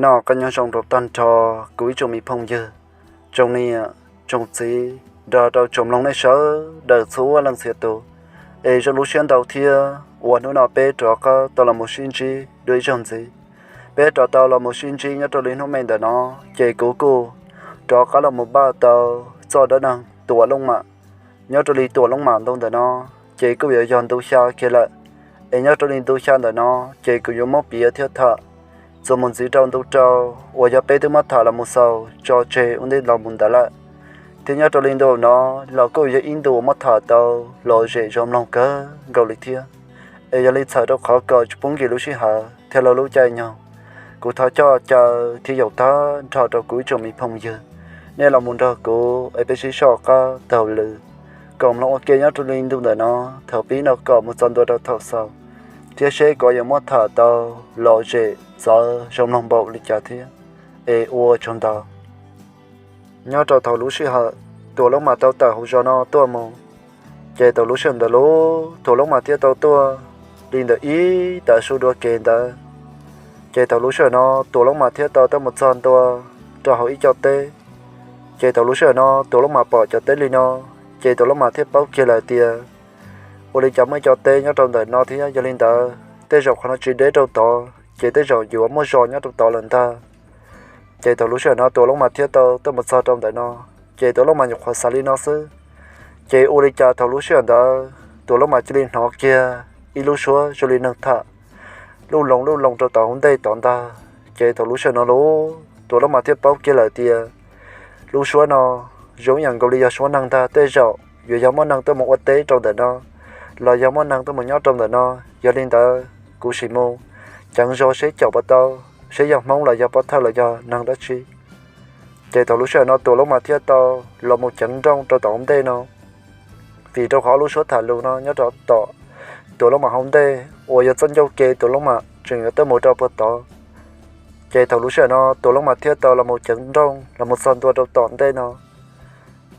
Noj qab nyob zoo rau tag nrho kuv ib tsoom me phooj ywg, tsoom niam tsoom txiv nrog rau tsoom mloog nej sawv daws txhua leej txhia tus. Es zoo lub siab ntau thiab uas hnub no peb rov qab tau los mus sib ntsib dua ib zaug ntxiv. Peb rov tau los mus sib ntsib nyob rau li hnub me ntawm no, ces kuv kuj rov qab los mus npaj tau txoj dab neeg Tuam Looj Mam. Nyob rau li Tuam Looj Mam ntu ntawm no, ces kuj yuav yog ntu xya kiag lawm. Es nyob rau li ntu xya ntawm no, ces kuv yuav muab piav thiab tham txuas mus ntxiv rau ntu rau uas yog peb twb muab tham los mus xaus tso tseg ua ntej los mus ntawd lawm. Thiab nyob rau li ntu no los kuj yog ib ntu uas muab tham tau lom zem zoo mloog kawg nkaus li thiab. Es yog li txhawm rau qhov kom tsis pub nkim lub sij hawm thiab lub caij nyoog, kuv thov coj caw thiab yaum tag nrho rau kuv ib tsoom me phooj ywg, nej los mus nrog kuv es peb sib soj qab taug lw koom mloog ua ke nyob rau li ntu ntawm no, thaum pib no kom mus txog ntua rau thaum xaus, thiab seb kuv yuav muab tham tau lom zem txawv zoo mloog npaum li cas thiab. Es ua tsaug ntau. Nyob rau thaum lub sij hawm Tuam Looj Mam tau tawm hauv zos no tuaj mus, ces thaum lub sij hawm ntawd lub Tuam Looj Mam thiaj tau tuaj li ntawm ib tav su dua kev ntawd. Ces thaum lub sij hawm no Tuam Looj Mam thiaj tau tuaj mus txog ntua rau hauv ib co teb. Ces thaum lub sij hawm no Tuam Looj Mam pom cov teb li no, ces Tuam Looj Mam thiaj paub kiag lawm tias ua li cas muaj ib co teb nyob rau ntawm no thiab. Yog li ntawd tej zaum qhov no tsis deb rau tod, ces tej zaum yuav muaj zos nyob rau tod lawm ntag. Ces thaum lub sij hawm no Tuam Looj Mam thiaj tau tuaj mus txog rau ntawm no, ces Tuam Looj Mam nyuam qhuav xav li no xwb. Ces ua li cas thaum lub sij hawm ntawd Tuam Looj Mam cia li hnov kiag ib lub suab zoo li neeg tham luj loo luj loo rau tom hauv ntej tod ntag. Ces thaum lub sij hawm no lub Tuam Looj Mam thiaj paub kiag lawm tias lub suab no zoo ib yam nkaus li yog suab neeg ntag, tej zaum yuav yog muaj neeg tuaj mus ua teb rau ntawm no, los yog muaj neeg tuaj mus nyob rau ntawm no. Yog li ntawd kuv sim mus ceev zog seb caum puas tau, seb yog Hmoob los yog pov thawj los yog neeg dab tsi. Ces thaum lub sij hawm no Tuam Looj Mam thiaj tau los mus ceev nrooj rau tom hauv ntej no, vim rau qhov lub suab tham lus no nyob rau tom Tuam Looj Mam hauv ntej uas yog txoj ncauj ke Tuam Looj Mam tseem yuav tuaj mus rau puag tod. Ces thaum lub sij hawm no Tuam Looj Mam thiaj tau los mus ceev nrooj los mus txog ntua rau tom ntej no.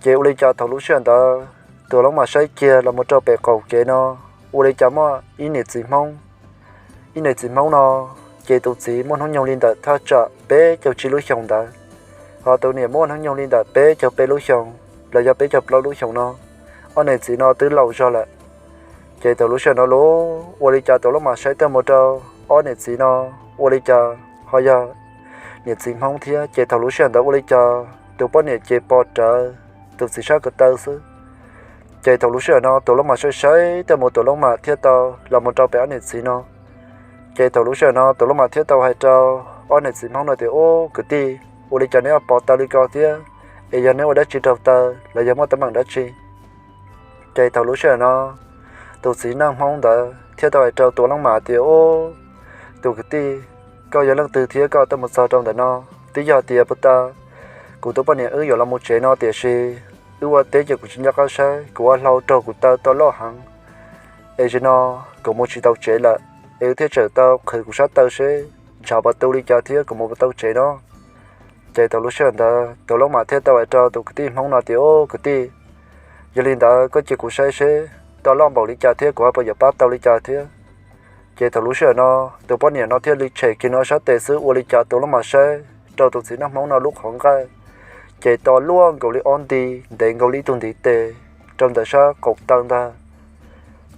Ces ua li cas thaum lub sij hawm ntawd Tuam Looj Mam saib kiag los mus rau pem qaum kev no, ua li cas muaj ib niam txiv Hmoob. Ib niam txiv Hmoob no, ces tus txiv muaj hnub nyoog li ntawm thaj tsam peb caug tsib lub xyoos ntawd, ho tus niam muaj hnub nyoog li ntawm peb caug peb lub xyoos los yog peb caug plaub lub xyoos no. Ob niam txiv no twb laus zog lawm. Ces thaum lub sij hawm no lub ua li cas Tuam Looj Mam saib tuaj mus rau ob niam txiv no, ua li cas ho yog niam txiv Hmoob thiab. Ces thaum lub sij hawm ntawd ua li cas tus poj niam ces pom rawv tus txiv sab ko taw xwb. Ces thaum lub sij hawm no Tuam Looj Mam saib saib tuaj mus, Tuam Looj Mam thiaj tau los mus rau pem ob niam txiv no. Ces thaum lub sij hawm no Tuam Looj Mam thiaj tau hais rau ob niam txiv Hmoob no tias, Ub kwv tij, ua li cas neb ho pom taw li ko thiab? Es yog neb ua dab tsi raug taw los yog muaj teeb meem dab tsi? Ces thaum lub sij hawm no tus txiv neej Hmoob ntawd thiaj tau hais rau Tuam Looj Mam tias, Ub, tus kwv tij, koj yog leej twg thiab koj tuaj mus txog rau ntawm no? Twb yog tias puag ta kuv tus poj niam wb yuav los mus tsev no, tiam sis wb ua teb ces kuv tsis nco qab saib, kuv ua hlau raug kuv taw to loj heev, es zaum no kuv mus tsis tau tsev lawm, es wb thiaj tseem tau qhwv kuv sab taw seb ntshav puas tu li cas thiab kuv mus puas tau tsev no. Ces thaum lub sij hawm ntawd Tuam Looj Mam thiaj tau hais rau tus kwv tij Hmoob no tias, Ub kwv tij, yog li ntawd koj cia kuv saib seb to loj npaum li cas thiab kuv ho puas yuav pab tau li cas thiab. Ces thaum lub sij hawm no tus poj niam no thiaj li tshem kiag nws ob sab tes xwb, ua li cas Tuam Looj Mam saib rau tus txiv neej Hmoob no lub qhov nqaij ces to luaj nkaus li ob nti, ntev nkaus li ib tug ntiv tes rau ntawm sab qaum taw ntag.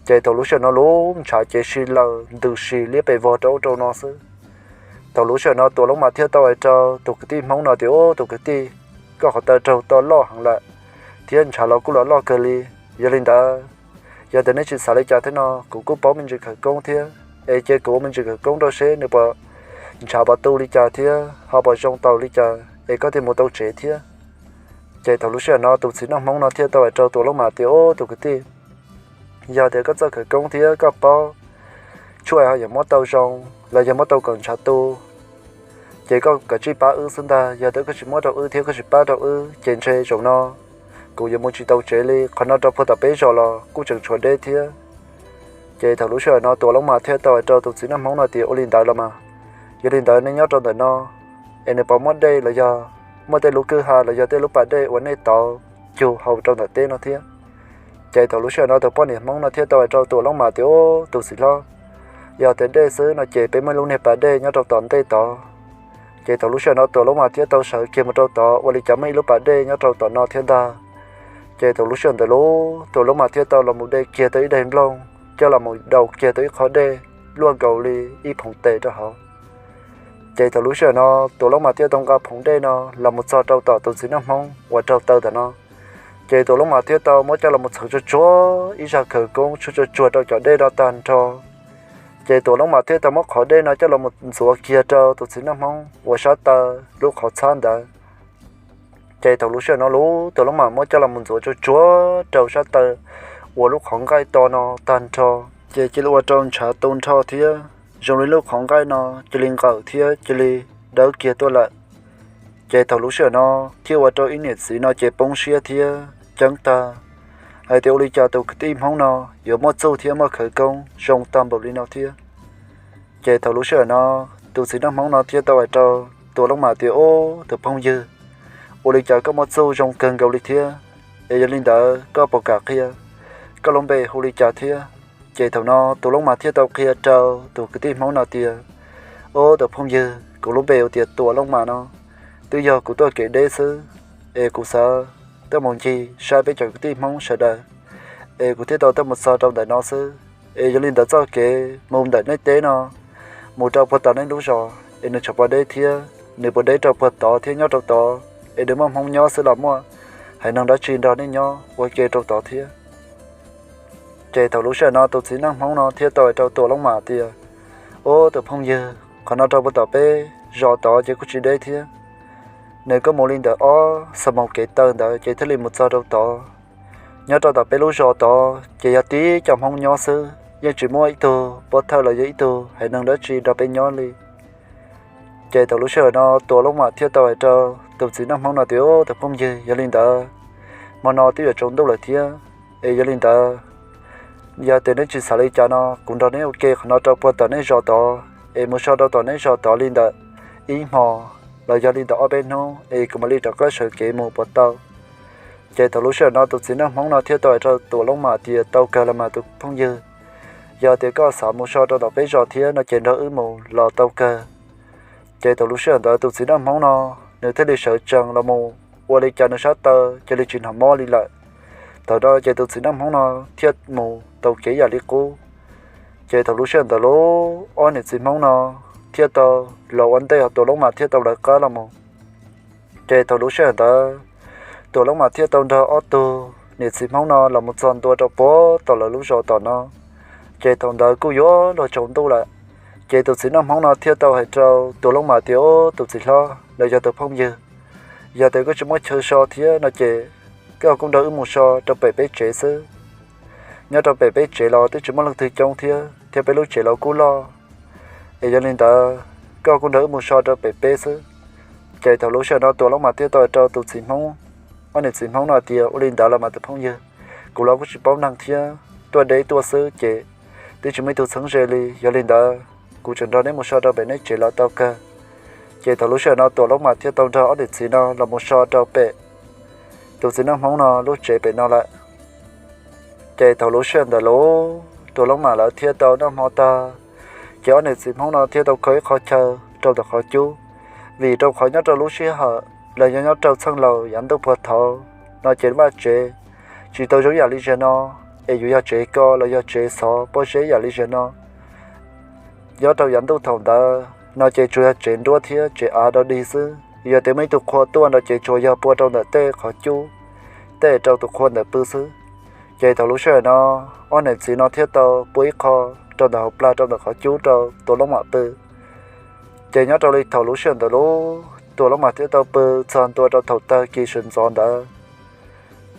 Ces thaum lub sij hawm no lub ntshav ces si laws ntws si liab pes vog rau ub rau no xwb. Thaum lub sij hawm no Tuam Looj Mam thiaj tau hais rau tus kwv tij Hmoob no tias, Ub tus kwv tij, koj qhov taw raug to loj heev lawm, thiab ntshav los kuj los loj kawg li. Yog li ntawd, yog tias neb tsis xav li cas thiab no, kuv kuj paub me ntsis khawv koob thiab, es cia kuv ua me ntsis khawv koob rau seb nws puas, ntshav puas tu li cas thiab ho puas zoo tau li cas es koj thiaj mus tau tsev thiab. Ces thaum lub sij hawm no tus txiv neej Hmoob no thiaj tau hais rau Tuam Looj Mam tias, Ub tus kwv tij, yog tias koj txoj khawv koob thiab koj paub tshuaj ho yuav muab tau zoo los yog muab tau kom ntshav tu, ces koj kav tsij pab wb xwb ntag. Yog tias koj tsis muab rau wb thiab koj tsis pab rau wb ces ntshe zaum no kuv yuav mus tsis tau tsev li. Qhov no rau puag tom peb zos los kuj tseem tshuav deb thiab. Ces thaum lub sij hawm no Tuam Looj Mam thiaj tau hais rau tus txiv neej Hmoob no tias, Ua li ntawd los mas, yog li ntawd nej nyob rau ntawm no es nws puas muaj dej los yog muaj tej lub kwj ha los yog tej lub pas dej uas nej tau cug haus rau ntawm teb no thiab? Ces thaum lub sij hawm no tus poj niam Hmoob no thiaj tau hais rau Tuam Looj Mam tias, Ub tus txiv hlob, yog tias dej xwb no ces peb muaj lub niag pas dej nyob rau tom ntej tod, Ces thaum lub sij hawm no Tuam Looj Mas thiaj tau sawv kiag mus rau tod, ua li cas muaj ib lub pas dej nyob rau tom no thiab ntag. Ces thaum lub sij hawm ntawd lub Tuam Looj Mas thiaj tau los mus de kiag tau ib daim nplooj coj los mus daus kiag tau ib qho dej luaj nkaus li ib phoov tes rau hauv. Ces thaum lub sij hawm no Tuam Looj Mas thiaj tau nqa phoov dej no los mus txog rau tom tus txiv neej Hmoob uas raug taw ntawm no. Ces Tuam Looj Mas thiaj tau muab coj los mus txhawv tsuag tsuag ib zaj khawv koob tsuag tsuag tsuag rau cov dej no tag nrho. Ces Tuam Looj Mas thiaj tau muab qhov dej no coj los mus ntxuav kiag rau tus txiv neej Hmoob uas sab taw lub qhov txhab ntawd. Ces thaum lub sij hawm no lub Tuam Looj Mas muab coj los mus ntxuav tsuag tsuag rau sab taw uas lub qhov nqaij to no tag nrho, ces cia li ua rau ntshav tu nrho thiab zoo li lub qhov nqaij no cia li nqawm thiab cia li dawb kiag tuaj lawm. Ces thaum lub sij hawm no thiaj ua rau ib niam txiv no ces poob siab thiab ceeb tag hais tias ua li cas tus kwv tij Hmoob no yuav muaj txuj thiab muaj khawv koob zoo tag npaum li no thiab. Ces thaum lub sij hawm no tus txiv neej Hmoob no thiaj tau hais rau Tuam Looj Mas tias, Ub, tus phooj ywg, ua li cas koj muaj txuj zoo kawg nkaus li thiab? Es yog li ntawd koj puas kam qhia koj lub npe hu li cas thiab? Ces thaum no Tuam Looj Mas thiaj tau qhia rau tus kwv tij Hmoob no tias, Ub, tus phooj ywg, kuv lub npe hu tias Tuam Looj Mas no, twb yog kuv tuaj kev deb xwb, es kuv xav tuaj mus ncig saib peb cov kwv tij Hmoob sawv daws, es kuv thiaj tau tuaj mus txog rau ntawm no xwb. Es yog li ntawd txoj kev mus ntawm nej teb no mus rau puag tom nej lub zos es nws tsam puas deb thiab, nws puas deb rau puag tod thiab nyob rau tod es nws muaj Hmoob nyob xwb los muaj haiv neeg dab tsi nrog nej nyob ua ke rau tod thiab? Ces thaum lub sij hawm no tus txiv neej Hmoob no thiaj tau hais rau Tuam Looj Mas tias, Ub, tus phooj ywg, qhov no rau puag tom peb zos tod ces kuj tsis deb thiab, nws kuj mus li ntawm ob xuab moos kev taw ntawd ces thiaj li mus txog rau tod. Nyob rau tom peb lub zos tod ces yog tib cov Hmoob nyob xwb, yeej tsis muaj ib tug pov thawj los yog ib tug haiv neeg dab tsi nrog peb nyob li. Ces thaum lub sij hawm no Tuam Looj Mas thiaj tau hais rau tus txiv neej Hmoob no tias, Ub, tus phooj ywg, yog li ntawd hmo no twb yuav tsaus ntuj lawm thiab, es yog li ntawd yog tias neb tsis xav li cas no kuv nrog neb ua ke qhov no rau puag tom nej zos tod es mus so rau tom nej zos tod li ntawm ib hmo los yog li ntawm ob peb hnub es kuv mam li rov qab sawv kev mus puas tau? Ces thaum lub sij hawm no tus txiv neej Hmoob no thiaj tau hais rau Tuam Looj Mas tias, Tau kawg los mas tus phooj ywg, yog tias koj xav mus so rau tom peb zos thiab no ces nrog wb mus los tau kawg. Ces thaum lub sij hawm ntawd tus txiv neej Hmoob no nws thiaj li sawv tsees los mus, ua li cas nws sab taw cia li tsis hnov mob li lawm. Thaum no ces tus txiv neej Hmoob no thiaj mus tau kev yam li qub. Ces thaum lub sij hawm ntawd lub ob niam txiv Hmoob no thiaj tau los ua ntej, ho Tuam Looj Mas thiaj tau lawv qab los mus. Ces thaum lub sij hawm ntawd Tuam Looj Mas thiaj tau nrog ob tug niam txiv Hmoob no los mus txog ntua rau puag tom lawv lub zos tom no. Ces thaum ntawd kuj yuav luag tsaus ntuj lawm. Ces tus txiv neej Hmoob no thiaj tau hais rau Tuam Looj Mas tias, Ub, tus txiv hlob los yog tus phooj ywg, yog tias koj tsis muaj chaw so thiab no ces koj kuj nrog wb mus so rau pem peb tsev xwb. Nyob rau pem peb tsev los twb tsis muaj leej twg coob thiab, thiab peb lub tsev los kuj loj. Es yog li ntawd koj kuj nrog wb mus so rau pem peb xwb. Ces thaum lub sij hawm no Tuam Looj Mas thiaj tau hais rau tus txiv Hmoob, ob niam txiv Hmoob no tias, Ua li ntawd los mas tus phooj ywg, kuv los kuj tsis paub neeg thiab, tuaj deb tuaj xwb ces twb tsis muaj ib tug txheeb ze li. Yog li ntawd kuv tseem nrog neb mus so rau pem neb tsev los tau kawg. Ces thaum lub sij hawm no Tuam Looj Mas thiaj tau nrog ob niam txiv no los mus so rau pem tus txiv neej Hmoob no lub tsev pem no lawm. Ces thaum lub sij hawm ntawd lub Tuam Looj Mas lawv thiaj tau noj hmo tag, ces ob niam txiv Hmoob no thiaj tau kho ib qho chaw rau ntawm qhov cub, vim rau qhov nyob rau lub sij hawm los yog nyob rau txheej laus yav ntuj puag thaud no ces vaj tsev tsis tau zoo yam li zaum no, es yuav yog tsev ko los yog tsev xov pob zeb yam li zaum no. Nyob rau yav ntuj thaum ntawd no ces tsuas yog tsev nruab thiab tsev av dog dig xwb, yog tias muaj ib tug qhua tuaj no ces tsuas yog pua rau ntawm tej qhov cub, tej rau tus qhua ntawd pw xwb. Ces thaum lub sij hawm no ob niam txiv no thiaj tau pua ib qho rau ntawm hauv plag rau ntawm qhov cub rau Tuam Looj Mas pw. Ces nyob rau li thaum lub sij hawm ntawd lub Tuam Looj Mas thiaj tau pw txog ntua rau thaum tag kis sawv ntxov ntawd.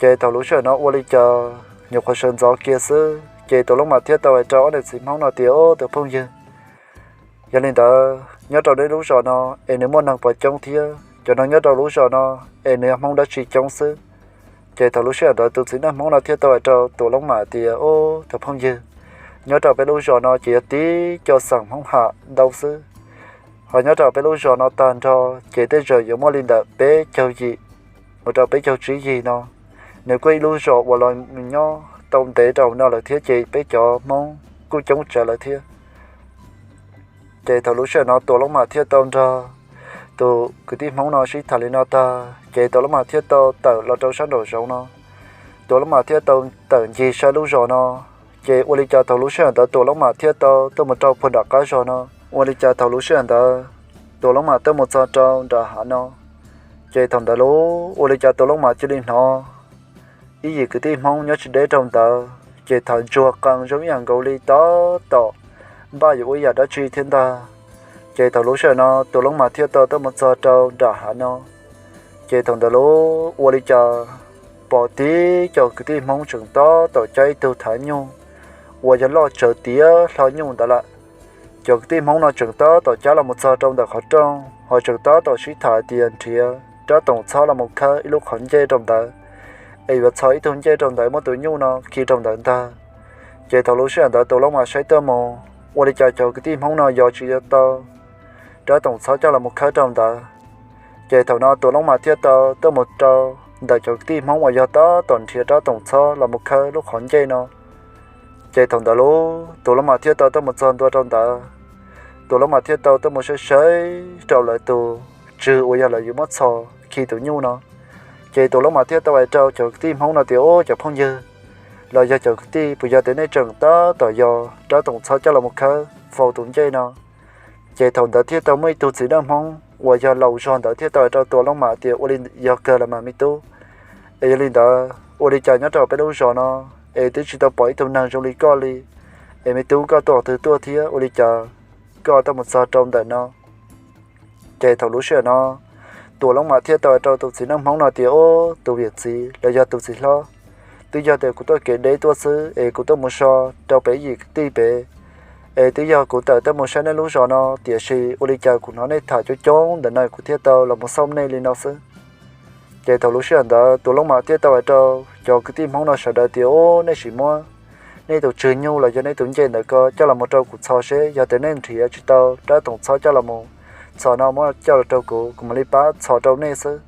Ces thaum lub sij hawm no ua li cas nyuam qhuav sawv ntxov kiag xwb ces Tuam Looj Mas thiaj tau hais rau ob niam txiv Hmoob no tias, Ub, tus phooj ywg, yog li ntawd nyob rau neb lub zos no es nws muaj neeg puas coob thiab? Cov neeg nyob rau lub zos no es nws yog Hmoob dab tsi coob xwb? Ces thaum lub sij hawm ntawd tus txiv neej Hmoob no thiaj tau hais rau Tuam Looj Mas tias, Ub, tus phooj ywg, nyob rau peb lub zos no ces yog tib co xeem Hmoob Ham ntau xwb. Ho nyob rau peb lub zos no tag nrho ces tej zaum yuav muaj li ntawm peb caug yim mus rau peb caug tsib yig no. Nws kuj ib lub zos uas los nyob tau ntev rau no lawm thiab ces peb cov Hmoob kuj coob tsawv lawm thiab. Ces thaum lub sij hawm no Tuam Looj Mas thiaj tau nrog Tus kwv tij Hmoob no sib tham li no tag ces Tuam Looj Mam thiaj tau tawm los rau sab nraum zoov no. Tuam Looj Mam thiaj tau tawm ncig saib lub zos no. Ces ua li cas thaum lub sij hawm ntawd Tuam Looj Mam thiaj tau tuaj mus rau puag nram qab zos no. Ua li cas thaum lub sij hawm ntawd Tuam Looj Mam tuaj mus txog rau nram hav no, ces thaum ntawd lub ua li cas Tuam Looj Mam cia li hnov ib yim kwv tij Hmoob nyob tsis deb rau ntawd ces tham ntsuag qees zoo ib yam nkaus li tab tom npaj yuav ua ib yam dab tsi thiab ntag. Ces thaum lub sij hawm no Tuam Looj Mam thiaj tau tuaj mus txog rau nram hav no. Ces thaum ntawd lub ua li cas pom tib cov kwv tij Hmoob tseem tab tom cab ib tug thav nyuj uas yog loj tsawv tiav hlo nyuj ntawd lawm. Cov kwv tij Hmoob no tseem tab tom cab los mus txog rau ntawm qhov rooj, ho tseem tab tom sib tham tias nrhiav rab toom txhob los mus khawb ib lub qhov ncej rau ntawd, es yuav txhos ib tug ncej rau ntawd muab tus nyuj no khi rau ntawd ntag. Ces thaum lub sij hawm ntawd Tuam Looj Mam saib tuaj mus, ua li cas cov kwv tij Hmoob no yog tsis yuav tau rab toom txhob coj los mus khawb rau ntawd. Ces thaum no Tuam Looj Mam thiaj tau tuaj mus rau ntawm cov kwv tij Hmoob uas yog tab tom nrhiav rab toom txhob los mus khawb lub qhov ncej no. Ces thaum ntawd lub Tuam Looj Mam thiaj tau tuaj mus txog ntua rau ntawd. Tuam Looj Mam thiaj tau tuaj mus saib saib rau lawv tus tswg uas yog lawv yuav muab txhos khi tus nyuj no. Ces Tuam Looj Mam thiaj tau hais rau cov kwv tij Hmoob no tias, Ub, cov phooj ywg los yog cov kwv tij, puas yog tias nej tseem tab tom yog rab toom txhob coj los mus khawb faus tus ncej no? Ces thaum ntawd thiaj tau muaj ib tug txiv neej Hmoob uas yog laus zog ntawd thiaj tau hais rau Tuam Looj Mam tias, Ua li yog kawg los mas me tub, es yog li ntawd ua li cas nyob rau peb lub zos no es twb tsis tau pom ib tug neeg zoo li koj li, es me tub koj tuaj qhov twg tuaj thiab ua li cas koj tuaj mus txog rau ntawm no? Ces thaum lub sij hawm no Tuam Looj Mam thiaj tau hais rau tus txiv neej Hmoob no tias, Ub, tus yawm txiv los yog tus txiv hlob, twb yog tias kuv tuaj kev deb tuaj xwb es kuv tuaj mus so rau peb yim kwv tij pem, es twb yog kuv tawm tuaj mus saib nej lub zos no, tiam sis ua li cas kuv hnov nej tham coob coob ntawm no kuv thiaj tau los mus xauj nej li no xwb. Ces thaum lub sij hawm ntawd Tuam Looj Mam thiaj tau hais rau cov kwv tij Hmoob no sawv daws tias, Ub, nej sim muab nej tus tswg nyuj los yog nej tus ncej ntawd ko coj los mus rau kuv txhos seb, yog tias nej nrhiav tsis tau rab toom txhob coj los mus txhos no muab coj los rau kuv, kuv mam li pab txhos rau nej xwb.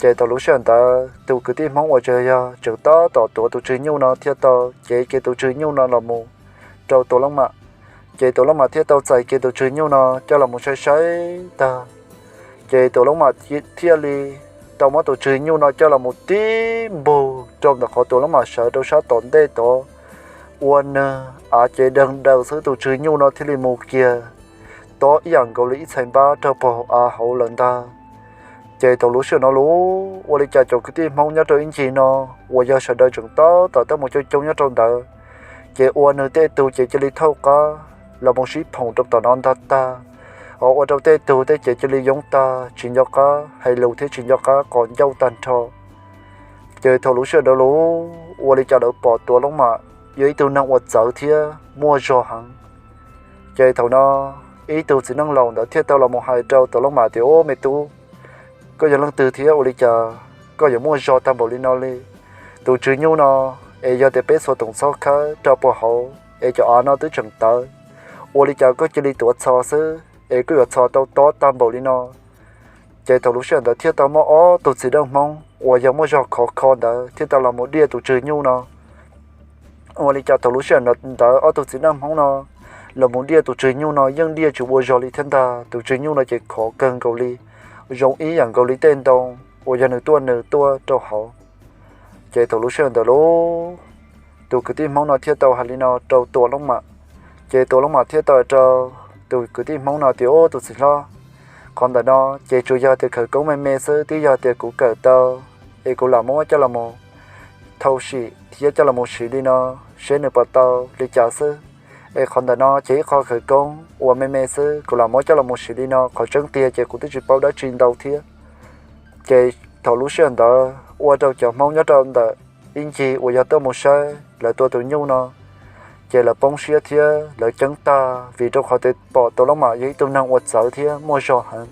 Ces thaum lub sij hawm ntawd tus kwv tij Hmoob uas tseem yog tseem tab tom tuav tus tswg nyuj no thiaj tau cev kiag tus tswg nyuj no los mus rau Tuam Looj Mam. Ces Tuam Looj Mam thiaj tau txais kiag tus tswg nyuj no coj los mus saib saib tag, ces Tuam Looj Mam thiaj li tau muab tus tswg nyuj no coj los mus tib npug rau ntawm qhov Tuam Looj Mam sawv rau sab tom ntej tod, ua nws av cev deeg daws xwb tus tswg nyuj no thiaj li mus kiag tob ib yam nkaus li ib txhais npab raug puag hauv av hauv lawm ntag. Ces thaum lub sij hawm no lub ua li cas cov kwv tij Hmoob nyob rau ib ncig no uas yog sawv daws tseem tab tom tuaj mus coob coob nyob rau ntawd, ces ua nws tej tug ces cia li thauj qab los mus sib phoom rau tom no ntag tag, ho ua rau tej tug tej ces cia li yoob tag tsis nco qab hais lus thiab tsis nco qab qos ncauj tag nrho. Ces thaum lub sij hawm ntawd lub ua li cas lawv pom Tuam Looj Mam yog ib tug neeg uas txawv thiab muaj zog heev. Ces thaum no ib tug txiv neej laus ntawd thiaj tau los mus hais rau Tuam Looj Mam tias, Ub, me tub, koj yog leej twg thiab ua li cas koj yuav muaj zog tag npaum li no li? Tus tswv nyuj no es yog tias peb xuas toom txhob khawb rau puag hauv es cov av no twb tseem tawv, ua li cas koj cia li tuav txhos xwb es koj yuav txhos tau tob tag npaum li no? Ces thaum lub sij hawm ntawd thiaj tau muaj ob tug txiv neej Hmoob uas yog muaj zog khov kho ntawd thiaj tau los mus diaj tus tswv nyuj no. Ua li cas thaum lub sij hawm ntawd ob tug txiv neej Hmoob no los mus diaj tus tswv nyuj no yeej diaj tsis ua zog li thiab ntag. Tus tswv nyuj no ces khov kawg nkaus li, zoo ib yam nkaus li tej ntoo uas yog nws tuaj nws tuaj rau hauv. Ces thaum lub sij hawm ntawd lub tus kwv tij Hmoob no thiaj tau hais li no rau Tuam Looj Mam. Ces Tuam Looj Mam thiaj tau hais rau tus kwv tij Hmoob no tias, Ub, tus txiv hlob, qhov ntawm no ces tsuas yog tias khawv koob me me xwb, twb yog tias kuv kawm tau es kuv lam muab coj los mus thau sim thiab coj los mus siv li no seb nws puas tau li cas xwb. Es qhov ntawm no ces ib qho khawv koob uas me me xwb, kuv lam muab coj los mus siv li no, qhov tseeb tiag ces kuv twb tsis paub dab tsi ntau thiab. Ces thaum lub sij hawm ntawd ua rau cov Hmoob nyob rau ntawm ib ncig uas yog tuaj mus saib lawv tua tus nyuj no, ces lawv poob siab thiab lawv ceeb tag vim rau qhov tias pom Tuam Looj Mam yog ib tug neeg uas txawv thiab muaj zog heev.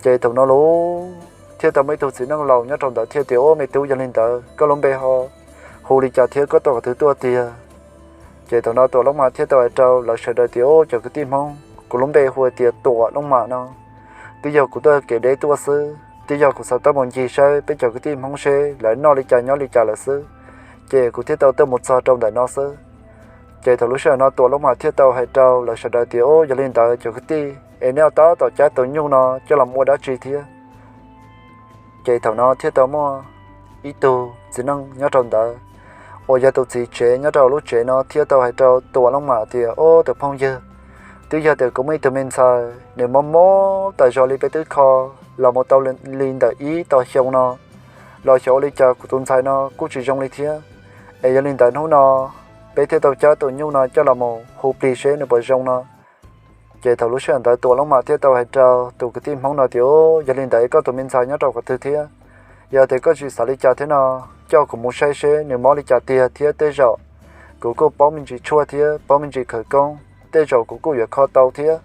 Ces thaum no lub thiaj tau muaj ib tug txiv neej laus nyob rau ntawd thiaj tias, Ub, me tub, yog li ntawd koj lub npe ho hu li cas thiab koj tuaj qhov twg tuaj tiag? Ces thaum no Tuam Looj Mam thiaj tau hais rau lawv sawv daws tias, Ub, cov kwv tij Hmoob, kuv lub npe hu tias Tuam Looj Mam no. Twb yog kuv tuaj kev deb tuaj xwb, twb yog kuv xav tuaj mus ncig saib peb cov kwv tij Hmoob seb lawv noj li cas nyob li cas lawm xwb, ces kuv thiaj tau tuaj mus txog rau ntawm no xwb. Ces thaum lub sij hawm no Tuam Looj Mam thiaj tau hais rau lawv sawv daws tias, Ub, yog li ntawd cov kwv tij, es nej tab tom cab tus nyuj no coj los ua dab tsi thiab? Ces thaum no thiaj tau muaj ib tug txiv neej nyob rau ntawd uas yog tus txiv tsev nyob rau lub tsev no thiaj tau hais rau Tuam Looj Mam tias, Ob, tus phooj ywg, twb yog tias kuv muaj ib tug me ntxhais nws mob mob tas zog li, peb twb kho los mus tau li ntawm ib tog xyoo no los xyov ua li cas kuv tus ntxhais no kuj tsis zoo li thiab. Es yog li ntawd hnub no peb thiaj tau cab tus nyuj no coj los mus hu plig seb nws puas zoo no. Ces thaum lub sij hawm ntawd Tuam Looj Mam thiaj tau hais rau tus kwv tij Hmoob no tias, Yog li ntawd koj tus me ntxhais nyob rau qhov twg thiab? Yog tias koj tsis xav li cas thiab no, coj kuv mus saib seb nws mob li cas tiag thiab tej zaum kuv kuj paub me ntsis tshuaj thiab paub me ntsis khawv koob, tej zaum kuv kuj yuav kho tau thiab.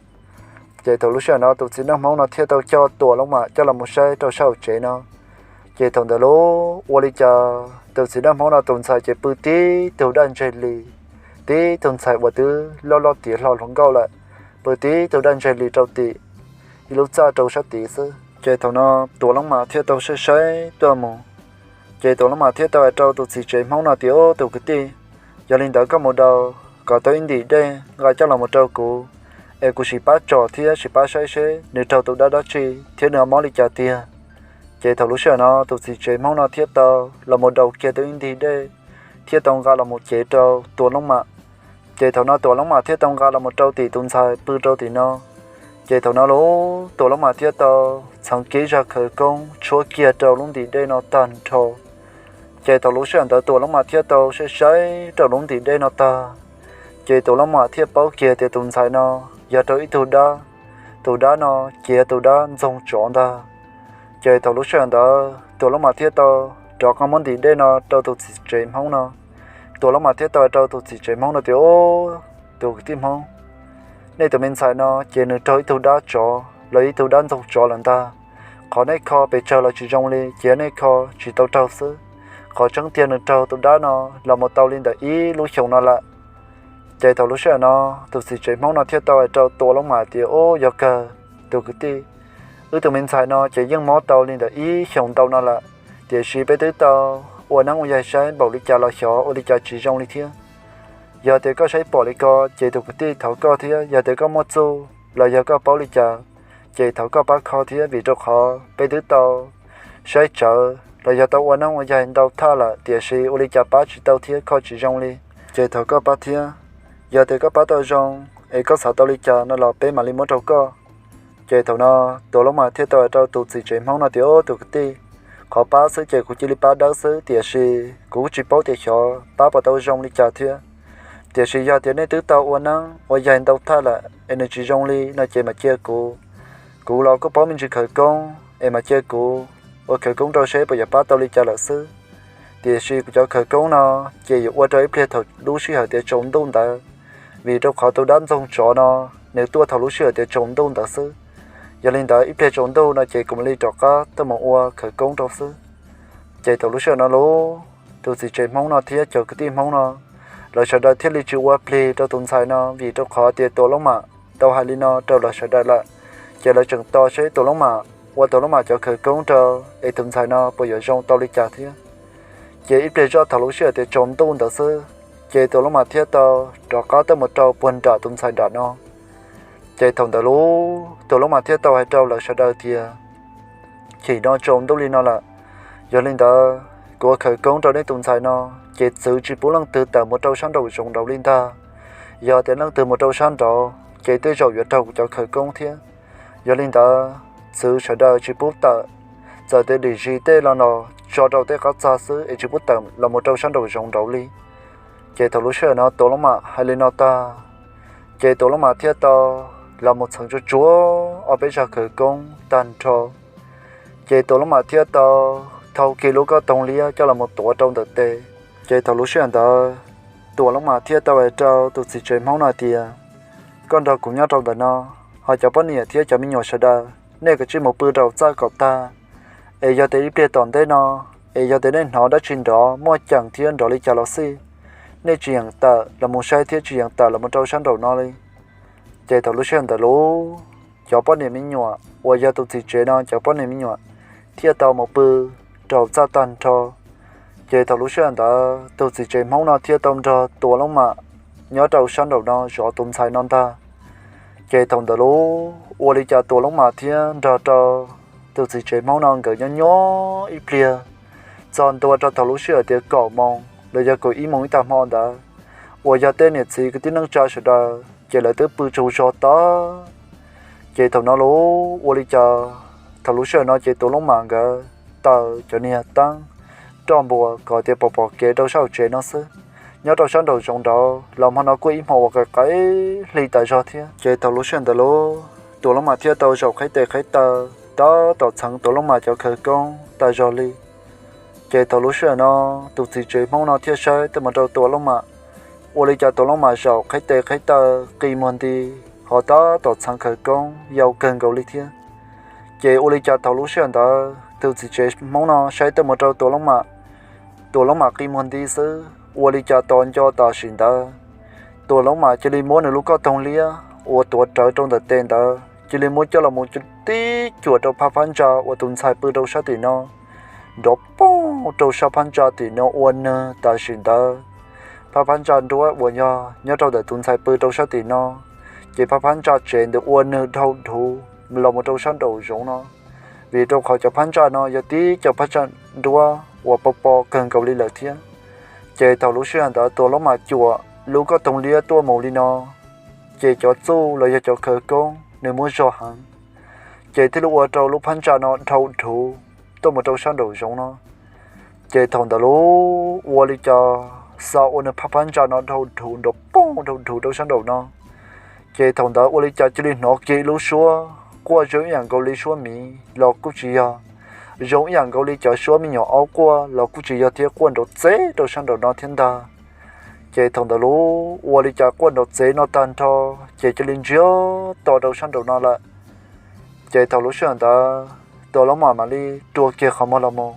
Ces thaum lub sij hawm no tus txiv neej Hmoob no thiaj tau coj Tuam Looj Mam coj los mus saib rau sab hauv tsev no. Ces thaum ntawd lub ua li cas tus txiv neej Hmoob no tus ntxhais ces pw tib tug daj ntseg li, tib tug ntxhais uas twb loj loj tiav hlo hluas nkauj lawm, pw tib tug daj ntseg li rau tim ib lub txaj rau sab tid xwb. Ces thaum no Tuam Looj Mam thiaj tau saib saib tuaj mus. Ces Tuam Looj Mam thiaj tau hais rau tus txiv tsev Hmoob no tias, Ob, tus kwv tij, yog li ntawd koj mus daws kom tau ib ntim dej nqa coj los mus rau kuv, es kuv sim pab tsom thiab sim pab saib seb nws raug tus dab dab tsi thiab nws ho mob li cas tiag. Ces thaum lub sij hawm no tus txiv tsev Hmoob no thiaj tau los mus daws kiag tau ib ntim dej thiab tau nqa los mus cev rau Tuam Looj Mam. Ces thaum no Tuam Looj Mam thiaj tau nqa los mus rau tim tus ntxhais pw rau tim no. Ces thaum no lub Tuam Looj Mam thiaj tau txheev kiag zaj khawv koob tshuab kiag rau lub ntim dej no tag nrho. Ces thaum lub sij hawm ntawd Tuam Looj Mam thiaj tau saib saib rau lub ntim dej no tag, ces Tuam Looj Mam thiaj paub kiag tias tus ntxhais no yog raug ib tug dab, tus dab no ces yog tus dab ntxoog tsov ntag. Ces thaum lub sij hawm ntawd Tuam Looj Mam thiaj tau rov qab muab ntim dej no rau tus txiv tsev Hmoob no. Tuam Looj Mam thiaj tau hais rau tus txiv tsev Hmoob no tias, Ob, tus kwv tij Hmoob, nej tus me ntxhais no ces nws raug ib tug dab tsov los ib tug dab ntxoog tsov lawm ntag. Qhov nej kho pes tsawg los tsis zoo li, ces yog nej kho tsis tau raug xwb. Qhov tseeb tiag nws raug tus dab no los mus tau li ntawm ib lub xyoos no lawm. Ces thaum lub sij hawm no tus txiv tsev Hmoob no thiaj tau hais rau Tuam Looj Mam tias, Ob, yog kawg, tus kwv tij, wb tus me ntxhais no ces yeej mob tau li ntawm ib xyoos ntau no lawm, tiam sis peb twb tau ua neeb ua yaig saib npaum li cas los xyov ua li cas tsis zoo li thiab. Yog tias koj saib pom li ko ces tus kwv tij thov koj thiab, yog tias koj muaj txuj los yog koj paub li cas, ces thov koj pab kho thiab, vim rau qhov peb twb tau saib tsawv los yog tau ua neeb ua yaig ntau thaj lawm, tiam sis ua li cas pab tsis tau thiab kho tsis zoo li. Ces thov koj pab thiab, yog tias koj pab tau zoo es koj xav tau li cas no los peb mam li muab rau koj. Ces thaum no Tuam Looj Mam thiaj tau hais rau tus txiv tsev Hmoob no tias, Ob, tus kwv tij, qhov pab xwb ces kuv cia li pab dawb xwb, tiam sis kuv kuj tsis paub tias xyov pab puas tau zoo li cas thiab. Tiam sis yog tias nej twb tau ua neeb ua yaig ntau thaj lawm es nws tsis zoo li no ces mam cia kuv. Kuv los kuj paub me ntsis khawv koob es mam cia kuv ua khawv koob rau seb puas yuav pab tau li cas lawm xwb. Tiam sis kuv cov khawv koob no ces yuav ua rau ib pliag thaum lub sij hawm tias tsaus ntuj ntawd, vim rau qhov tus dab ntxoog tsov no nws tuaj thaum lub sij hawm tias tsaus ntuj ntawd xwb. Yog li ntawd ib pliag tsaus ntuj no ces kuv mam li rov qab tuaj mus ua khawv koob rau xwb. Ces thaum lub sij hawm no lub, tus txiv tsev Hmoob no thiab cov kwv tij Hmoob no, lawv sawv daws thiaj li tsis ua plig rau tus ntxhais no, vim rau qhov tias Tuam Looj Mam tau hais li no rau lawv sawv daws lawm. Ces lawv tseem tos seb Tuam Looj Mam ua Tuam Looj Mam cov khawv koob rau es tus ntxhais no puas yuav zoo tau li cas thiab. Ces ib pliag zoj thaum lub sij hawm tias tsaus ntuj ntawd xwb, ces Tuam Looj Mam thiaj tau rov qab tuaj mus rau puag nram tus ntxhais nram no. Ces thaum ntawd lub Tuam Looj Mam thiaj tau hais rau lawv sawv daws tias, Chim no tsaus ntuj li no lawm, yog li ntawd kuv ua khawv koob rau nej tus ntxhais no, ces txwv tsis pub leej twg tawm mus rau sab nraum zoov nraud li ntag. Yog tias leej twg mus rau sab nraud ces tej zaum yuav raug kuv cov khawv koob thiab. Yog li ntawd txwv sawv daws tsis pub tawm, txawm tias dim zis tej los los tso rau tej qab txag xwb es tsis pub tawm los mus rau sab nraum zoov nraud li. Ces thaum lub sij hawm no Tuam Looj Mam hais li no tag, ces Tuam Looj Mam thiaj tau los mus txheev tsuag tsuag ob peb zaj khawv koob tag nrho. Ces Tuam Looj Mam thiaj tau thau kiag lub kauj toog liab coj los mus tuav rau ntawm tes. Ces thaum lub sij hawm ntawd Tuam Looj Mam thiaj tau hais rau tus txiv tsev Hmoob no tias, Koj nrog kuv nyob rau ntawm no, ho cov poj niam thiab cov me nyuam sawv daws nej kav tsij mus pw rau txaj kom tag. Es yog tias ib pliag tom ntej no, es yog tias nej hnov dab tsi nrov muaj ceem thiab nrov li cas los xij, nej tsis yeem tawm los mus saib thiab tsis yeem tawm los mus rau sab nraum no li. Ces thaum lub sij hawm ntawd lub, cov poj niam me nyuam uas yog tus txiv tsev no cov poj niam me nyuam thiaj tau mus pw rau txaj tag nrho. Ces thaum lub sij hawm ntawd tus txiv tsev Hmoob no thiaj tau nrog Tuam Looj Mam nyob rau sab nraum no zov tus ntxhais no ntag. Ces thaum ntawd lub ua li cas Tuam Loob Mas thiab nrog rau tus txiv tsev Hmoob no nkawd nyob nyob ib pliag, txog ntua rau thaum lub sij hawm tias kaum moos los yog kaum ib moos ib tag hmo ntawd, uas yog tej niam txiv kwv tij neej tsa sawv daws ces lawv twb pw tsaug zog tag. Ces thaum no lub ua li cas thaum lub sij hawm no ces Tuam Loob Mas nkawd taws cov niag teeb roj npua kom tias pom pom kev rau sab hauv tsev no xwb. Nyob rau sab nraum zoov nraud los hmo no kuj ib hmo uas qaim qaim hli tas zog thiab. Ces thaum lub sij hawm ntawd lub Tuam Loob Mas thiaj tau zaum qhib tes qhib taw tab tom txheev Tuam Loob Mas cov khawv koob tas zog li. Ces thaum lub sij hawm no tus txiv tsev Hmoob no thiaj saib tuaj mus rau Tuam Loob Mas, ua li cas Tuam Loob Mas zaum qhib tes qhib taw qi muag nti, ho tab tom txheev khawv koob yau kawg nkaus li thiab. Ces ua li cas thaum lub sij hawm ntawd tus txiv tsev Hmoob no saib tuaj mus rau Tuam Loob Mas, Tuam Loob Mas qi muag nti xwb, ua li cas tos nco tam sim ntawd Tuam Loob Mas cia li muab nws lub koj toog liab uas tuav rawv rau ntawm tes ntawd cia li muab coj los mus tib cuam rau phab phab ntsa uas tus ntxhais pw rau sab tim no, nrov poog rau sab phab ntsa tim no ua nws tam sim ntawd. Phab phab ntsa nruab uas yog nyob rau ntawm tus ntxhais pw rau sab tim no, ces phab phab ntsa tsev ntawd ua nws dhau dhuv los mus rau sab nraum zoov no, vim rau qhov cov phab ntsa no yog tib cov phab ntsa nruab uas pos pos kawg nkaus li lawm thiab. Ces thaum lub sij hawm ntawd Tuam Loob Mas cuam lub koj toog liab tuaj mus li no, ces cov txuj los yog cov khawv koob nws muaj zog heev, ces thiaj li ua rau lub phab ntsa no dhau dhuv tuaj mus rau sab nraum zoov no. Ces thaum ntawd lub ua li cas xa ua nws phab phab ntsa no dhau dhuv nrov poog dhau dhuv rau sab nraum no. Ces thaum ntawd ua li cas cia li hnov kiag lub suab quaj zoo ib yam nkaus li suab miv los kuj tsis yog, zoo ib yam nkaus li cov suab me nyuam aub quaj los kuj tsis yog thiab, quaj nrov txev rau sab nraum no thiab ntag. Ces thaum ntawd lub ua li cas quaj nrov txev no tag nrho, ces cia li ntsiag to rau sab nraum no lawm. Ces thaum lub sij hawm ntawd Tuam Loob Mas mam li rua kiag qhov muag los mus.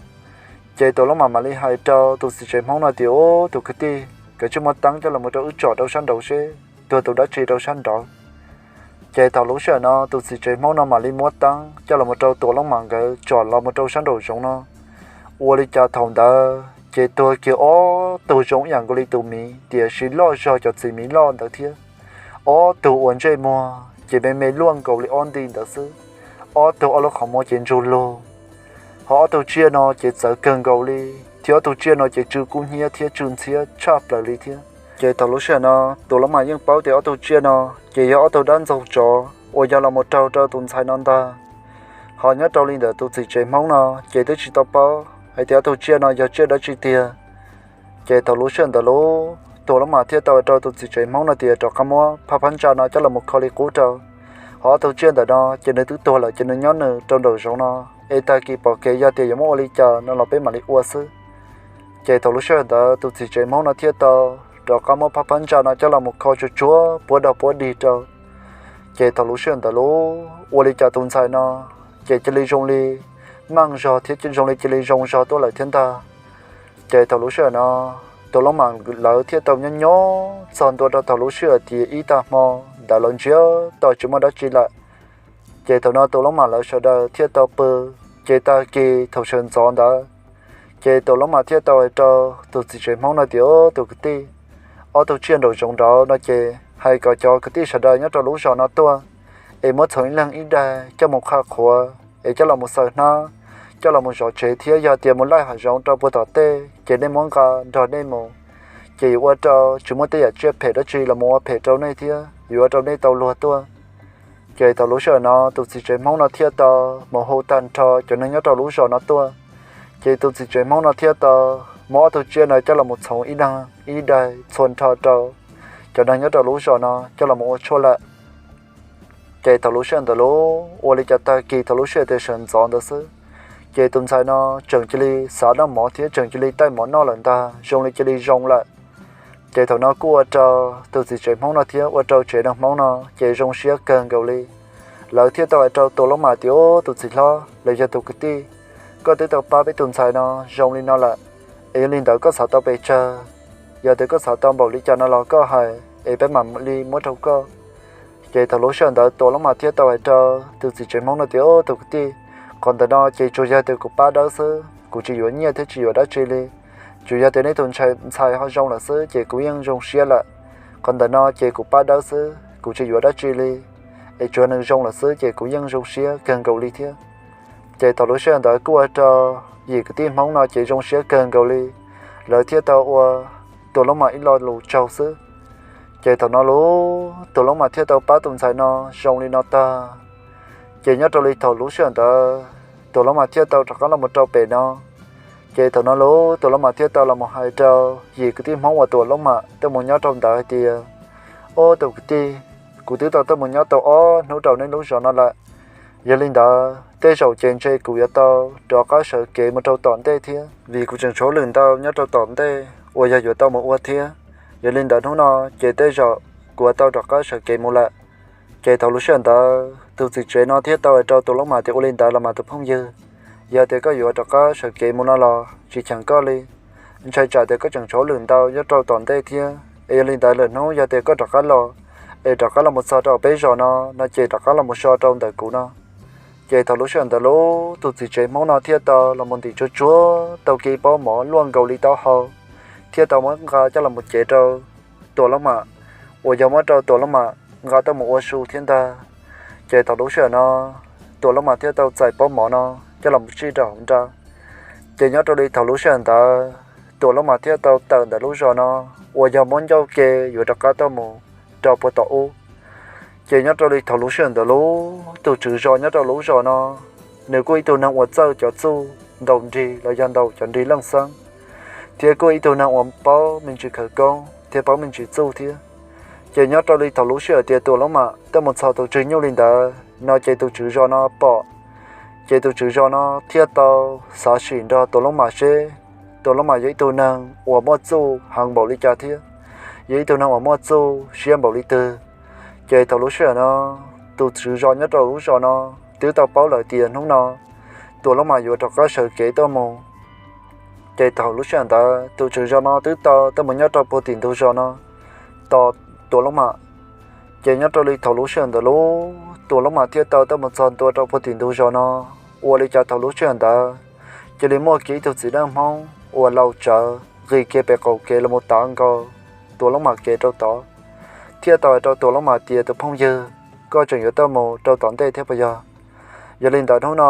Ces Tuam Loob Mas mam li hais rau tus txiv tsev Hmoob no tias, Ub, tus kwv tij, koj cia li muab teeb coj los mus rau wb tsom rau sab nraud seb tuag tus dab tsi rau sab nraud. Ces thaum lub sij hawm no tus txiv tsev Hmoob no mam li muab teeb coj los mus rau Tuam Loob Mas nkawd tsom los mus rau sab nraum zoov no. Ua li cas thaum ntawd ces tuag kiag ob tug zoo ib yam nkaus li tus miv, tiam sis loj zog cov txiv miv loj ntawd thiab. Ob tug ua ntsej muag ces me me luaj nkaus li ob nti ntawd xwb. Ob tug ob lub qhov muag ces ntsug lug, ho ob tug tsiaj no ces txawv kawg nkaus li, thiab ob tug tsiaj no ces tsw kub hnyiab thiab tsw ntxhiab tshaj plaws li thiab. Ces thaum lub sij hawm no Tuam Loob Mas yeej paub tias ob tug tsiaj no ces yog ob tug dab ntxaug tsov uas yog los mus raug rau tus ntxhais no ntag. Ho nyob rau li ntawm tus txiv tsev Hmoob no ces twb tsis tau paub hais tias ob tug tsiaj no yog tsiaj dab tsi tiag. Ces thaum lub sij hawm ntawd lub Tuam Loob Mas thiaj tau hais rau tus txiv tsev Hmoob no tias rov qab muab phab phab ntsa no coj los mus kho li qub rau. Ho ob tug tsiaj ntawm no ces nws twb tuag lawm ces nws nyob nws rau nraum zoov no, es tag kis pom kev yog tias yuav muab ua li cas no los peb mam li ua xwb. Ces thaum lub sij hawm ntawd tus txiv tsev Hmoob no thiaj tau rov qab muab phab phab ntsa no coj los mus kho tsuag tsuag puab dog puab dig rau. Ces thaum lub sij hawm ntawd lub ua li cas tus ntxhais no ces cia li zoo li meej zog thiab zoo li cia li zoo zog tuaj lawm thiab ntag. Ces thaum lub sij hawm no Tuam Loob Mas lawv thiaj tau nyob nyob txog ntua rau thaum lub sij hawm tias ib tag hmo ntawd los ntsiag to tsis muaj dab tsi lawm. Ces thaum no Tuam Loob Mas lawv sawv daws thiaj tau pw. Ces tag kis thaum sawv ntxov ntawd, ces Tuam Loob Mas thiaj tau hais rau tus txiv tsev Hmoob no tias, Ub, tus kwv tij, ob tug tsiaj nraum zoov nraud no ces hais kom cov kwv tij sawv daws nyob rau lub zos no tuaj, es muab txhoov ib leeg ib daim coj mus qhaj qhuav es coj los mus xaws hnab, coj los mus zov tsev thiab yog tias mus laij hav zoov rau puag tom tej ces nej muab nqa nrog nej mus, ces yuav ua rau tsis muaj tej yam tsiaj phem dab tsi los mus ua phem rau nej thiab yuav ua rau nej tau luag tuaj. Ces thaum lub sij hawm no tus txiv tsev Hmoob no thiaj tau mus hu tag nrho cov neeg nyob rau lub zos no tuaj. Ces tus txiv tsev Hmoob no thiaj tau muab ob tug tsiaj no coj los mus txhoov ib leeg ib daim txhua nrho rau cov neeg nyob rau lub zos no coj los mus ua tshuaj lawm. Ces thaum lub sij hawm ntawd lub ua li cas tag kis thaum lub sij hawm tias sawv ntxov ntawd xwb, ces tus ntxhais no tseem cia li xav noj mov thiab tseem cia li taij mov noj lawm ntag, zoo li cia li zoo lawm. Ces thaum no kuj ua rau tus txiv tsev Hmoob no thiab ua rau tsev neeg Hmoob no ces zoo siab kawg nkaus li. Lawv thiaj tau hais rau Tuam Loob Mas tias, Ub, tus txiv hlob los yog tus kwv tij, koj twb tau pab peb tus ntxhais no zoo li no lawm, es yog li ntawd koj xav tau pes tsawg? Yog tias koj xav tau npaum li cas no los koj hais es peb mam li muab rau koj. Ces thaum lub sij hawm ntawd Tuam Loob Mas thiaj tau hais rau tus txiv tsev Hmoob no tias, Ub, tus kwv tij, qhov ntawm no ces tsuas yog tias kuv pab dawb xwb, kuv tsis yuav nyiaj thiab tsis yuav dab tsi li. Tsuas yog tias nej tus ntxhais ho zoo lawm xwb ces kuv yeej zoo siab lawm. Qhov ntawm no ces kuv pab dawb xwb, kuv tsis yuav dab tsi li. es tsuav nws zoo lawm xwb ces kuv yeej zoo siab kawg nkaus li thiab. Ces thaum lub sij hawm ntawd kuj ua rau yim kwv tij Hmoob no ces zoo siab kawg nkaus li, lawv thiaj tau ua Tuam Looj Mas ib lo lus tsaug xwb. Ces thaum no lub Tuam Looj Mas thiaj tau pab tus ntxhais no zoo li no tag. Ces nyob rau li thaum lub sij hawm ntawd Tuam Looj Mas thiaj tau rov qab los mus rau pem no. Ces thaum no lub Tuam Looj Mas thiaj tau los mus hais rau yim kwv tij Hmoob uas Tuam Looj Mas tuaj mus nyob rau ntawd hais tias, Ob, tus kwv tij, kuv twb tau tuaj mus nyob tau ob hnub rau neb lub zos no lawm. Yog li ntawd tej zaum ces ntshe kuv yuav tau rov qab sawv kev mus rau tom ntej thiab, vim kuv tseem tshuav lwm ntau nyob rau tom ntej uas yog yuav tau mus ua thiab. Yog li ntawd hnub no ces tej zaum kuv yuav tau rov qab sawv kev mus lawm. Ces thaum lub sij hawm ntawd tus txiv tsev no thiaj tau hais rau Tuam Looj Mas tias, Ua li ntawd los mas tus phooj ywg, yog tias koj yuav rov qab sawv kev mus no los tsis cheem koj li. Ntshai tsam tias koj tseem tshuav lwm ntau nyob rau tom ntej thiab, es yog li ntawd lwm hnub yog tias koj rov qab los, es rov qab los mus txog rau peb zos no no ces rov qab los mus so rau ntawm kuv no. Ces thaum lub sij hawm ntawd lub tus txiv tsev Hmoob no thiaj tau los mus ntim tsuag tsuag tau kiag pob mov luaj nkaus li taub hau, thiaj tau muab nqa coj los mus cev rau Tuam Looj Mas, uas yog muab rau Tuam Looj Mas nqa tuaj mus ua su thiab ntag. Ces thaum lub sij hawm no Tuam Looj Mas thiaj tau txais pob mov no coj los mus tsij rau hauv nra. Ces nyob rau li thaum lub sij hawm ntawd Tuam Looj Mas thiaj tau tawm ntawm lub zos no uas yog muab ncauj ke yuav rov qab tuaj mus rau puag tom ub. Ces nyob rau li thaum lub sij hawm ntawd lub tus tswv zos nyob rau lub zos no, nws kuj ib tug neeg uas txawj cov txuj ntaus nrig los yog ntaus cov nrig leej xeeb, thiab kuj ib tug neeg uas paub me ntsis khawv koob thiab paub me ntsis txuj thiab. Ces nyob rau li thaum lub sij hawm tias Tuam Looj Mas tuaj mus txog tus tswv nyuj li ntawd no ces tus tswv zos no pom, ces tus tswv zos no thiaj tau xav sim nrog Tuam Looj Mas seb Tuam Looj Mas yog ib tug neeg uas muaj txuj heev npaum li cas thiab yog ib tug neeg uas muaj txuj siab npaum li twg. Ces thaum lub sij hawm no tus tswv zos nyob rau lub zos no twb tau paub lawm tias hnub no Tuam Looj Mas yuav rov qab sawv kev tuaj mus. Ces thaum lub sij hawm ntawd tus tswv zos no twb tau tuaj mus nyob rau puag tim ntug zos no tos Tuam Looj Mas. Ces nyob rau li thaum lub sij hawm ntawd lub Tuam Looj Mas thiaj tau tuaj mus txog ntua rau puag tim ntug zos no. Ua li cas thaum lub sij hawm ntawd cia li muaj kiag ib tug txiv neej Hmoob uas laus tsawv nqis kiag pem qaum kev los mus tav nkaus Tuam Looj Mas kev rau tod, thiaj tau hais rau Tuam Looj Mas tias, Tus phooj ywg, koj tseem yuav tuaj mus rau tom ntej thiab puas yog? Yog li ntawd hnub no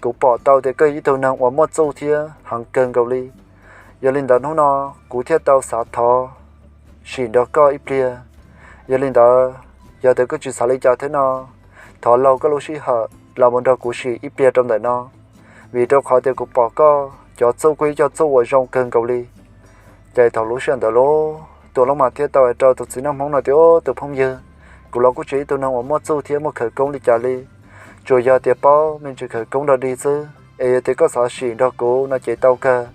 kuv pom tau tias koj yog ib tug neeg uas muaj txuj thiab heev kawg nkaus li. Yog li ntawd hnub no kuv thiaj tau xav thov sim nrog koj ib pliag. Yog li ntawd yog tias koj tsis xav li cas thiab no, thov laug koj lub sij hawm los mus nrog kuv sim ib pliag rau ntawm no, vim rau qhov tias kuv pom koj cov txuj kuj ib co txuj uas zoo kawg nkaus li. Ces thaum lub sij hawm ntawd lub Tuam Looj Mas thiaj tau hais rau tus txiv neej Hmoob no tias, Tus phooj ywg, kuv los kuj tsis yog ib tug neeg uas muaj txuj thiab muaj khawv koob li cas li, tsuas yog tias paub me ntsis khawv koob dog dig xwb. Es yog tias koj xav sim nrog kuv no ces tau kawg,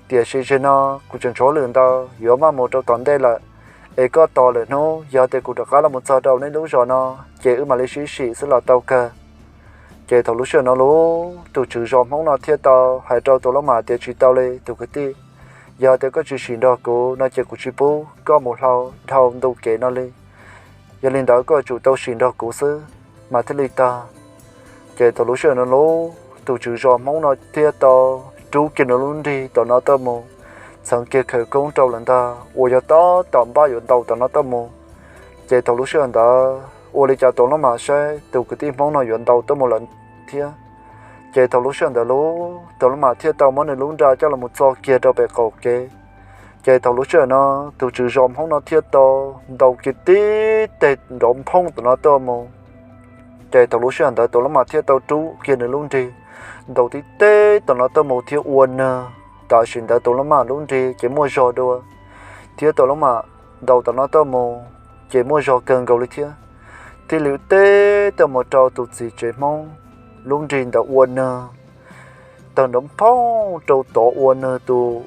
tiam sis zaum no kuv tseem tshuav lwm ntau yuav maj mus rau tom ntej lawm. Es koj tos lwm hnub yog tias kuv rov qab los mus txog rau nej lub zos no, ces wb mam li sib sim xwb los tau kawg. Ces thaum lub sij hawm no lub tus tswv zos Hmoob no thiaj tau hais rau Tuam Looj Mas tias, Tsis tau li tus kwv tij, yog tias koj tsis sim nrog kuv no ces kuv tsis pub koj mus hlau dhau ntu kev no li. Yog li ntawd koj yuav tsum tau sim nrog kuv xwb mas thiaj li tag. Ces thaum lub sij hawm no lub tus tswv zos Hmoob no thiaj tau rub kiag nws lub nrig tom no tuaj mus, txheev kiag khawv koob rau lawm ntag, uas yog tab tom npaj yuav ntaus tom no tuaj mus. Ces thaum lub sij hawm ntawd ua li cas Tuam Looj Mas saib tus kwv tij Hmoob no yuav ntaus tuaj mus lawm thiab. Ces thaum lub sij hawm ntawd lub Tuam Looj Mas thiaj tau muab nws lub nra coj los mus txo kiag rau pem qaum kev. Ces thaum lub sij hawm no tus tswv zos Hmoob no thiaj tau ntaus kiag tib teg nrov nphooj tom no tuaj mus. Ces thaum lub sij hawm ntawd Tuam Looj Mas thiaj tau rub kiag nws lub nrig ntaus tib teg tom no tuaj mus thiab ua nws. Tam sim ntawd Tuam Looj Mas lub nrig ces muaj zog dua, thiab Tuam Looj Mas ntaus tom no tuaj mus ces muaj zog kawg nkaus li thiab. Thiaj li teb tuaj mus rau tus txiv tsev Hmoob lub nrig ntawd ua nws tawg nrov nphooj rau tod, ua nws tus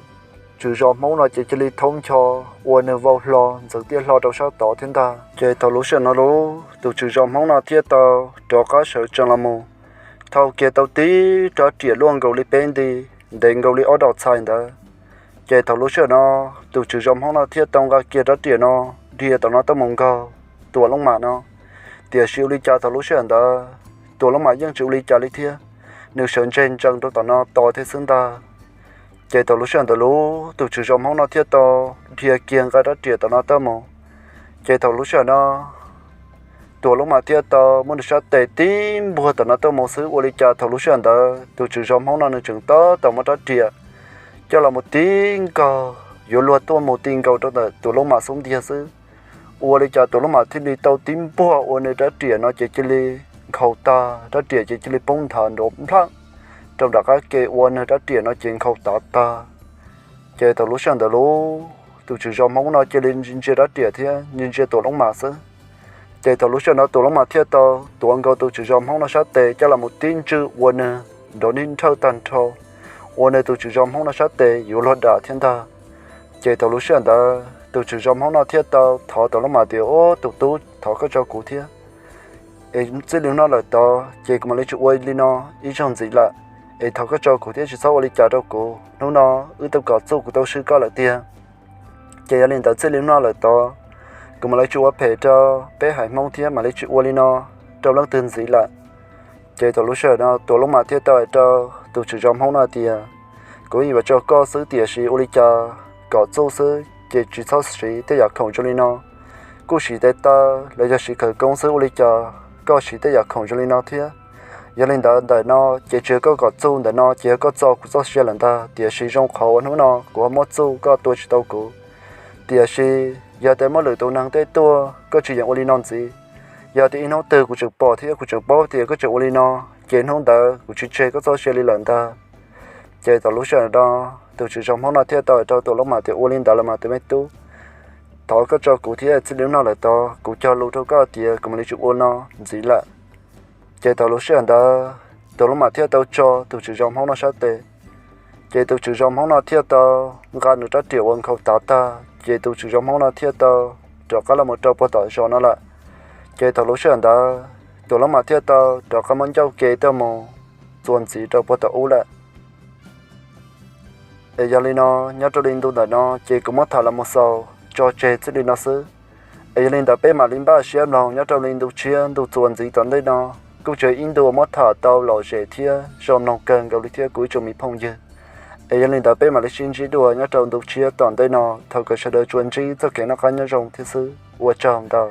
tswv zos Hmoob no ces cia li thaub ncho, ua nws vau hlo ntxeev tiaj hlo rau sab tod thiab ntag. Ces thaum lub sij hawm no lub tus tswv zos Hmoob no thiaj tau rov qab sawv tsees los mus thau kiag tau tib rab riam luaj nkaus li peb nti, ntev nkaus li ob dos txhais ntawd. Ces thaum lub sij hawm no tus tswv zos Hmoob no thiaj tau nqa kiag rab riam no dhia tom no tuaj mus nkaug Tuam Looj Mas no. Tiam sis ua li cas thaum lub sij hawm ntawd Tuam Looj Mas yeej tsis ua li cas li thiab, nws sawv ntseg ntsees rau tom no tos thiab xwb ntag. Ces thaum lub sij hawm ntawd lub tus tswv zos Hmoob no thiaj tau dhia kiag nqa rab riam tom no tuaj mus. Ces thaum lub sij hawm no Tuam Looj Mas thiaj tau muab nws sab tes tib npuag tom no tuaj mus xwb. Ua li cas thaum lub sij hawm ntawd tus tswv zos Hmoob no nws tseem tab tom muab rab riam coj los mus tib nkaug, yuav luag tuaj mus ti nkaus rau ntawm Tuam Looj Mas xub ntiag xwb. Ua li cas Tuam Looj Mas thiaj li tau tib npuag ua nws rab riam no ces cia li nkhaus tag, rab riam ces cia li poob nthav nrov nplhaj rau nram qab ke, ua nws rab riam no ces nkhaus tav tag. Ces thaum lub sij hawm ntawd los tus tswv zos Hmoob no cia li ntsia rab riam thiab ntsia Tuam Looj Mas xwb. Ces thaum lub sij hawm no Tuam Looj Mas thiaj tau tuav nkaus tus tswv zos Hmoob no sab tes coj los mus tib ntswj ua nws nrov nij nrhawj tag nrho, ua nws tus tswv zos Hmoob no sab tes yuav luag dam thiab ntag. Ces thaum lub sij hawm ntawd tus tswv zos Hmoob no thiaj tau thov Tuam Looj Mas tias, Ub, tus tub, thov koj tso kuv thiab, es txij li hnub no lawm tod ces kuv mam li tsis ua li no ib zaug ntxiv lawm, es thov koj tso kuv thiab tsis txhob ua li cas rau kuv. Hnub no wb tau kom txuj kuv tau swb koj lawm tiag. Ces yog li ntawd txij li hnub no lawm tod kuv mam li tsis ua phem rau peb haiv Hmoob thiab mam li tsis ua li no rau leej twg ntxiv lawm. Ces thaum lub sij hawm no Tuam Looj Mas thiaj tau hais rau tus tswv zos Hmoob no tias, Kuv yeej yuav tso koj xwb tiam sis ua li cas kom txuj xwb ces tsis txhob siv tej yam khoom zoo li no, kuj siv tes taw los yog siv khawv koob xwb, ua li cas koj siv tej yam khoom zoo li no thiab? Yog li ntawd ntawm no ces tsis yog koj kom txuj, ntawm no ces yog koj txo kuv txoj sia lawm ntag. Tiam sis zoo qhov uas hnub no kuv ho muab txuj koj tua tsis tau kuv, tiam sis yog tias muaj lwm tus neeg tej tuaj koj tsis yeem ua li no ntxiv. Yog tias ib hnub twg kuv tseem pom thiab kuv tseem paub tias koj tseem ua li no, ces hnub ntawd kuv tsis tseg koj txoj sia li lawm ntag. Ces thaum lub sij hawm no tus tswv zos Hmoob no thiaj tau hais rau Tuam Looj Mas tias, Ua li ntawd los mas tus me tub, thov koj tso kuv thiab, txij li hnub no lawm tod kuv cog lus rau koj tias kuv mam li tsis ua no ntxiv lawm. Ces thaum lub sij hawm ntawd Tuam Looj Mas thiaj tau tso tus tswv zos Hmoob no sab tes. Ces tus tswv zos Hmoob no thiaj tau nqa nws rab riam uas nkhaus tav tag, ces tus tswv zos Hmoob no thiaj tau rov qab los mus rau puag tom zos no lawm. Ces thaum lub sij hawm ntawd Tuam Looj Mas thiaj tau rov qab muab ncauj ke tuaj mus txuas ntxiv rau puag tom ub lawm. Es yog li no, nyob rau li ntu ntawm no ces kuv muab tham los mus xaus tso tseg txij li no xwb. Es yog li ntawd peb mam li npaj siab mloog nyob rau li ntu tshiab ntu txuas ntxiv tom ntej no, kuj tseem ib ntu muab tham tau lom zem thiab zoo mloog kawg nkaus li thiab kuv ib tsoom me phooj ywg. Es yog li ntawd peb mam li sib ntsib dua nyob rau ntu tshiab tom ntej no, thov kom sawv daws tsuas ntsib txoj kev noj qab nyob zoo thiab xwb, ua tsaug ntau.